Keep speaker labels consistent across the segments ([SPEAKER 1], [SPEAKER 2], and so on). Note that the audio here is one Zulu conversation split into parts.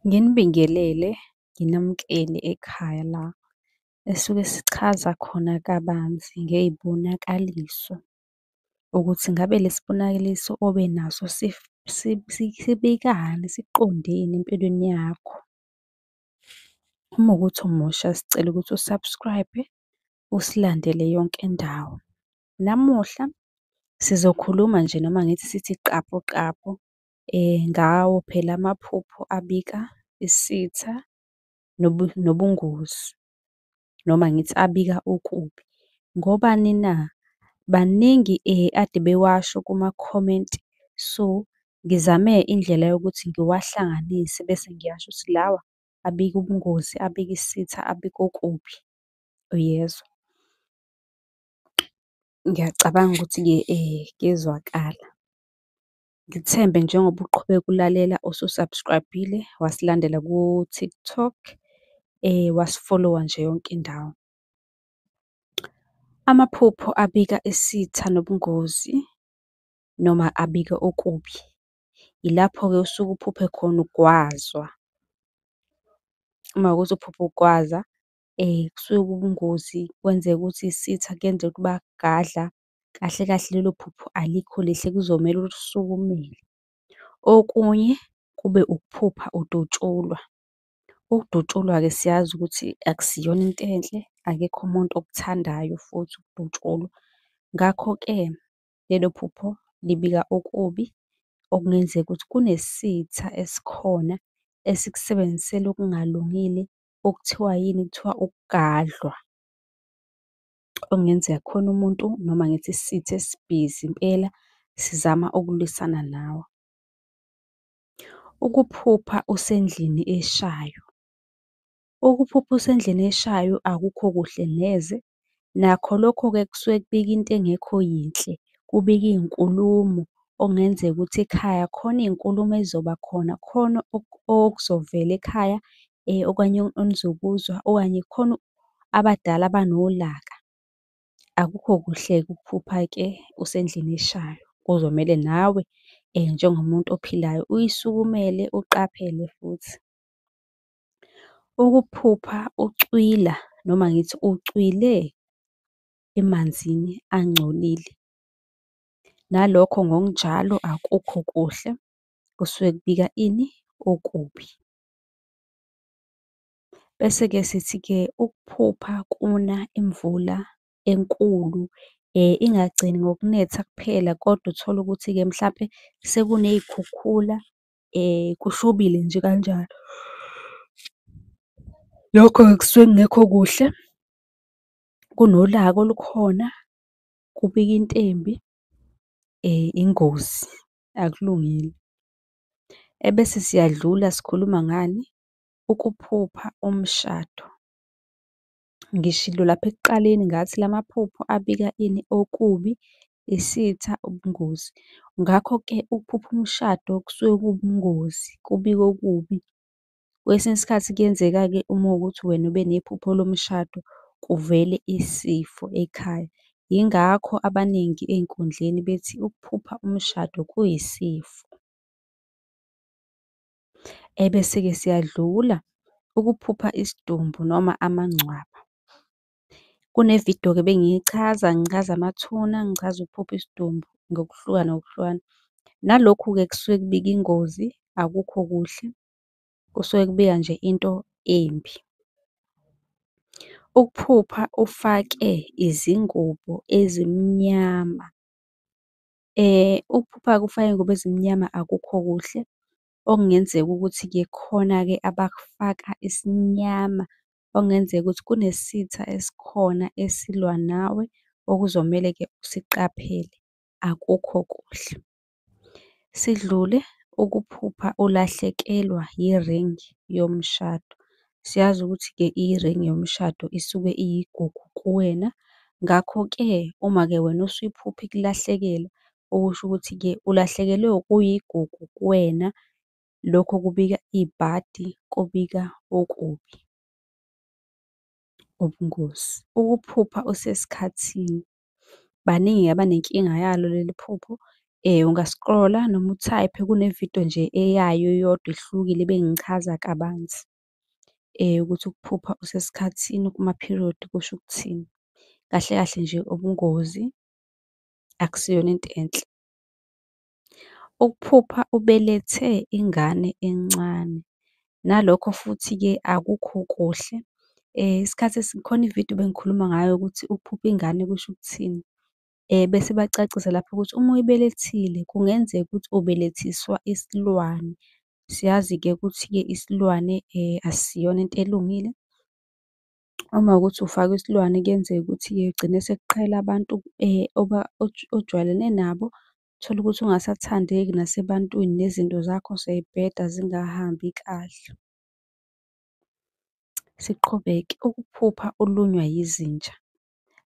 [SPEAKER 1] Nginibingelele, nginamukele ekhaya la esuke sichaza khona kabanzi ngey'bonakaliso ukuthi ngabe lesi sibonakaliso obe naso sibikani, siqondeni empilweni yakho. Uma kuwukuthi umusha sicela ukuthi u-subscribe-e usilandele yonke indawo. Namuhla sizokhuluma nje noma ngithi sithi qaphu qaphu ngawo phela amaphupho abika isitha nobungozi noma ngithi abika okubi. Ngobani na? Baningi ade bewasho kuma-comment, so ngizame indlela yokuthi ngiwahlanganise bese ngiyasho ukuthi lawa abika ubungozi, abika isitha, abika okubi, uyezwa? Ngiyacabanga ukuthi-ke kuyezwakala. Ngithembe njengoba uqhubeka ulalela usu-subscribe-ile, wasilandela ku-TikTok, wasi-follow-a nje yonke indawo. Amaphupho abika isitha nobungozi noma abika okubi, ilapho-ke osuke uphuphe khona ugwazwa. Uma kuwukuthi uphupha ugwaza kusuke kuwubungozi kwenzeka ukuthi isitha kuyenzeka ukuthi bayakugadla. Kahle kahle lelo phupho alikho lihle kuzomele ulisukumele. Okunye kube ukuphupha udutshulwa. Ukudutshulwa-ke siyazi ukuthi akusiyona into enhle, akekho umuntu okuthandayo futhi ukudutshulwa. Ngakho-ke lelo phupho libika okubi okungenzeka ukuthi kunesitha esikhona esikusebenzisela okungalungile okuthiwa yini? Kuthiwa ukugadlwa. Okungenzeka kukhona umuntu noma ngithi isitha esibhizi impela sizama ukulwisana nawe. Ukuphupha usendlini eshayo. Ukuphupha usendlini eshayo akukho kuhle neze, nakho lokho-ke kusuke kubika into engekho yinhle, kubika iy'nkulumo okungenzeka ukuthi ekhaya khona iy'nkulumo ey'zoba khona, khona okuzovela ekhaya okanye enizokuzwa okanye khona abadala abanolaka. Akukho kuhle-ke ukuphupha-ke usendlini eshayo, kuzomele nawe njengomuntu ophilayo uyisukumele uqaphele futhi. Ukuphupha ucwila noma ngithi ucwile emanzini angcolile, nalokho ngokunjalo akukho kuhle kusuke kubika ini? Okubi. Bese-ke sithi-ke ukuphupha kuna imvula enkulu ingagcini ngokunetha kuphela kodwa uthole ukuthi-ke mhlampe sekuney'khukhula kushubile nje kanjalo. Lokho-ke kusuke kungekho kuhle, kunolaka olukhona, kubika into embi, ingozi, akulungile. Ebese siyadlula sikhuluma ngani? Ukuphupha umshado. Ngishilo lapha ekuqaleni ngathi la maphupho abika ini? Okubi, isitha, ubungozi. Ngakho-ke ukuphupha umshado kusuke kuwubungozi, kubika okubi. Kwesinye isikhathi kuyenzeka-ke uma kuwukuthi wena ube nephupho lomshado kuvele isifo ekhaya. Yingakho abaningi ey'nkundleni bethi ukuphupha umshado kuyisifo. Ebese-ke siyadlula ukuphupha isidumbu noma amangcwaba. Kune-video-ke ebengiyichaza, ngichaza amathuna, ngichaza ukuphupha isidumbu ngokuhluka nokuhlukana. Nalokhu-ke kusuke kubika ingozi, akukho kuhle, kusuke kubika nje into embi. Ukuphupha ufake izingubo ezimnyama. Ukuphupha-ke ufake iy'ngubo ezimnyama akukho kuhle, okungenzeka ukuthi-ke khona-ke abakufaka isimnyama, okungenzeka ukuthi kunesitha esikhona esilwa nawe okuzomele-ke usiqaphele, akukho kuhle. Sidlule ukuphupha ulahlekelwa yiringi yomshado. Siyazi ukuthi-ke iringi yomshado isuke iyigugu kuwena, ngakho-ke uma-ke wena usuyiphupha ikulahlekela, okusho ukuthi-ke ulahlekelwe okuyigugu kuwena. Lokho kubika ibhadi, kubika okubi, ubungozi. Ukuphupha usesikhathini, baningi abanenkinga yalo leli phupho. Unga-scroll-a noma u-type-e kune-video nje eyayo yodwa ehlukile ebengichaza kabanzi ukuthi ukuphupha usesikhathini kuma-period kusho ukuthini. Kahle kahle nje ubungozi, akusiyona into enhle. Ukuphupha ubelethe ingane encane, nalokho futhi-ke akukho kuhle. Isikhathi khona ividiyo ebengikhuluma ngayo ukuthi ukuphupha ingane kusho ukuthini. Bese bacacisa lapho ukuthi uma uyibelethile kungenzeka ukuthi ubelethiswa isilwane. Siyazi-ke ukuthi-ke isilwane asiyona into elungile. Uma kuwukuthi ufakwe isilwane kuyenzeka ukuthi-ke kugcine sekuqhela abantu ojwayelene nabo. Uthole ukuthi ungasathandeki nasebantwini nezinto zakho sey'bheda zingahambi kahle. Siqhubeke, ukuphupha ulunywa yizinja.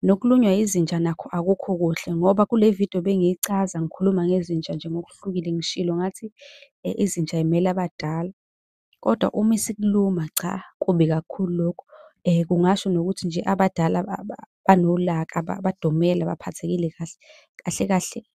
[SPEAKER 1] Nokulunywa yizinja nakho akukho kuhle ngoba kule vidiyo bengiyichaza ngikhuluma ngezinja nje ngokuhlukile ngishilo ngathi izinja y'mele abadala, kodwa uma isikuluma cha, kubi kakhulu lokho. Kungasho nokuthi nje abadala banolaka, badumele, abaphathekile kahle. Kahle kahle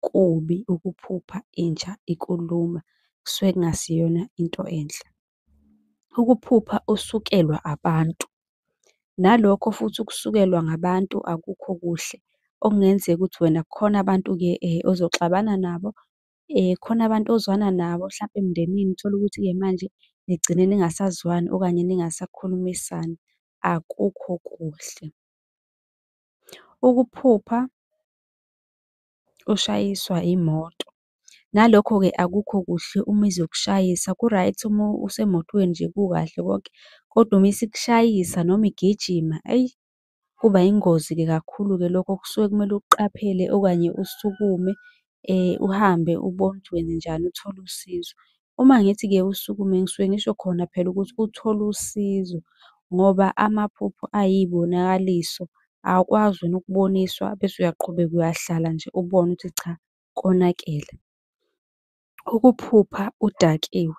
[SPEAKER 1] kubi ukuphupha inja ikuluma, kusuke kungasiyona into enhle. Ukuphupha usukelwa abantu, nalokho futhi ukusukelwa ngabantu akukho kuhle, okungenzeka ukuthi wena kukhona abantu-ke ozoxabana nabo, khona abantu ozwana nabo hlampe emndenini uthole ukuthi-ke manje nigcine ningasazwani okanye ningasakhulumisani, akukho kuhle. Ukuphupha ushayiswa imoto, nalokho-ke akukho kuhle uma izokushayisa. Ku-right uma usemotweni nje kukahle konke, kodwa uma isikushayisa noma igijima eyi, kuba yingozi-ke kakhulu-ke lokho kusuke kumele uqaphele okanye usukume uhambe ubone ukuthi wenzenjani uthole usizo. Uma ngithi-ke usukume ngisuke ngisho khona phela ukuthi uthole usizo ngoba amaphupho ayibonakaliso, awukwazi wena ukuboniswa bese uyaqhubeka uyahlala nje ubone ukuthi cha konakele. Ukuphupha udakiwe,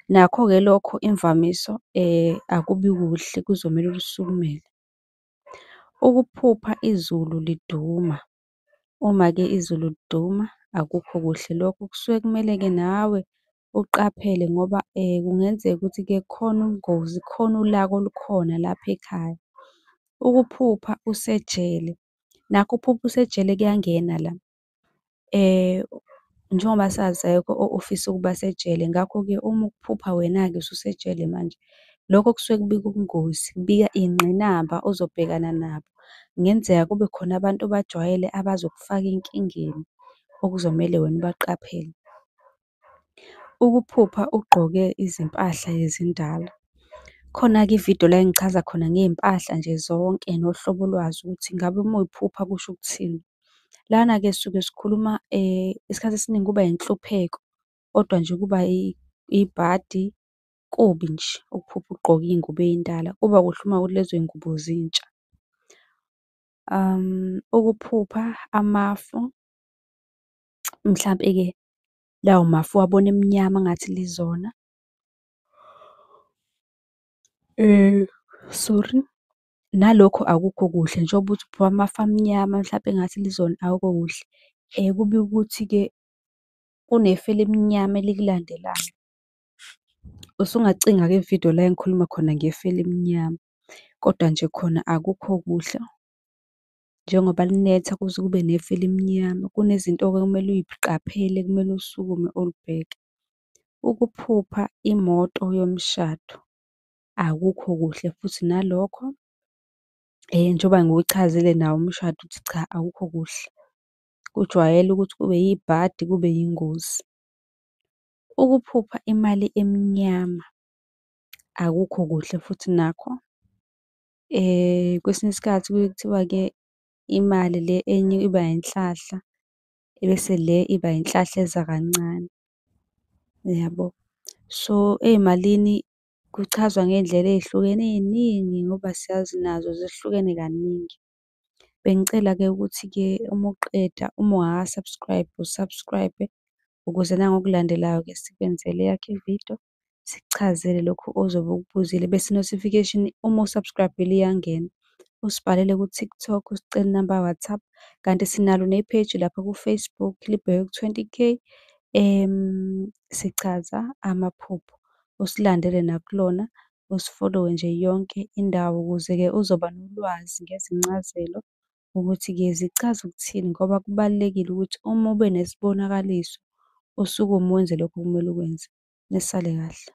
[SPEAKER 1] nakho-ke lokho imvamisa akubi kuhle kuzomele ulisukumele. Ukuphupha izulu liduma, uma-ke izulu liduma akukho kuhle lokho kusuke kumele-ke nawe uqaphele ngoba kungenzeka ukuthi-ke kukhona ubungozi, khona ulaka olukhona lapha ekhaya. Ukuphupha usejele, nakho ukuphupha usejele kuyangena la. Njengoba sazi akekho ofisa ukuba sejele, ngakho-ke uma ukuphupha wena-ke ususejele manje, lokho kusuke kubika ubungozi, kubika iy'ngqinamba ozobhekana nabo. Kungenzeka kube khona abantu obajwayele abazokufaka enkingeni okuzomele wena ubaqaphele. Ukuphupha ugqoke izimpahla ezindala. Khona-ke ividiyo la engichaza khona ngey'mpahla nje zonke nohlobo lwazo ukuthi ngabe uma uy'phupha kusho ukuthini. Lana-ke sisuke sikhuluma isikhathi esiningi kuba inhlupheko, kodwa nje kuba ibhadi, kubi nje ukuphupha ugqoke iy'ngubo ey'ndala. Kuba kuhle uma kuwukuthi lezo y'ngubo zintsha. Ukuphupha amafu, mhlampe-ke lawo mafu uwabona emnyama engathi lizona. Sorry, nalokho akukho kuhle njengoba uthi uphupha amafu amnyama mhlampe engathi lizona akukho kuhle. Kubika ukuthi-ke kunefu elimnyama elikulandelayo. Usungacinga-ke ividiyo la engikhuluma khona ngefu elimnyama, kodwa nje khona akukho kuhle. Njengoba linetha kuze kube nefu elimnyama, kunezinto-ke okumele uy'qaphele, kumele usukume ulibheke. Ukuphupha imoto yomshado, akukho kuhle futhi nalokho njengoba ngiwuchazile nawo umshado ukuthi cha akukho kuhle. Kujwayele ukuthi kube yibhadi, kube yingozi. Ukuphupha imali emnyama, akukho kuhle futhi nakho. Kwesinye isikhathi kuye kuthiwa-ke imali le enye iba inhlahla, ebese le iba inhlahla eza kancane, yabo. So, ey'malini kuchazwa ngey'ndlela ey'hlukene ey'ningi ngoba siyazi nazo zehlukene kaningi. Bengicela-ke ukuthi-ke uma uqeda, uma ungaka-subscribe, u-subscribe-e ukuze nangokulandelayo-ke sikwenzele eyakho ividiyo, sikuchazele lokhu ozobe ukubuzile bese i-notification uma u-subscribe-ile iyangena. Usibhalele ku-TikTok, usicele inamba ya-WhatsApp. Kanti sinalo ne-page lapha ku-Facebook, libheke ku-twenty K, sichaza amaphupho. Usilandele nakulona, usifolowe nje yonke indawo ukuze-ke uzoba nolwazi ngezincazelo ukuthi-ke zichaza ukuthini, ngoba kubalulekile ukuthi uma ube nesibonakaliso usukume wenze lokhu okumele ukwenze. Nisale kahle.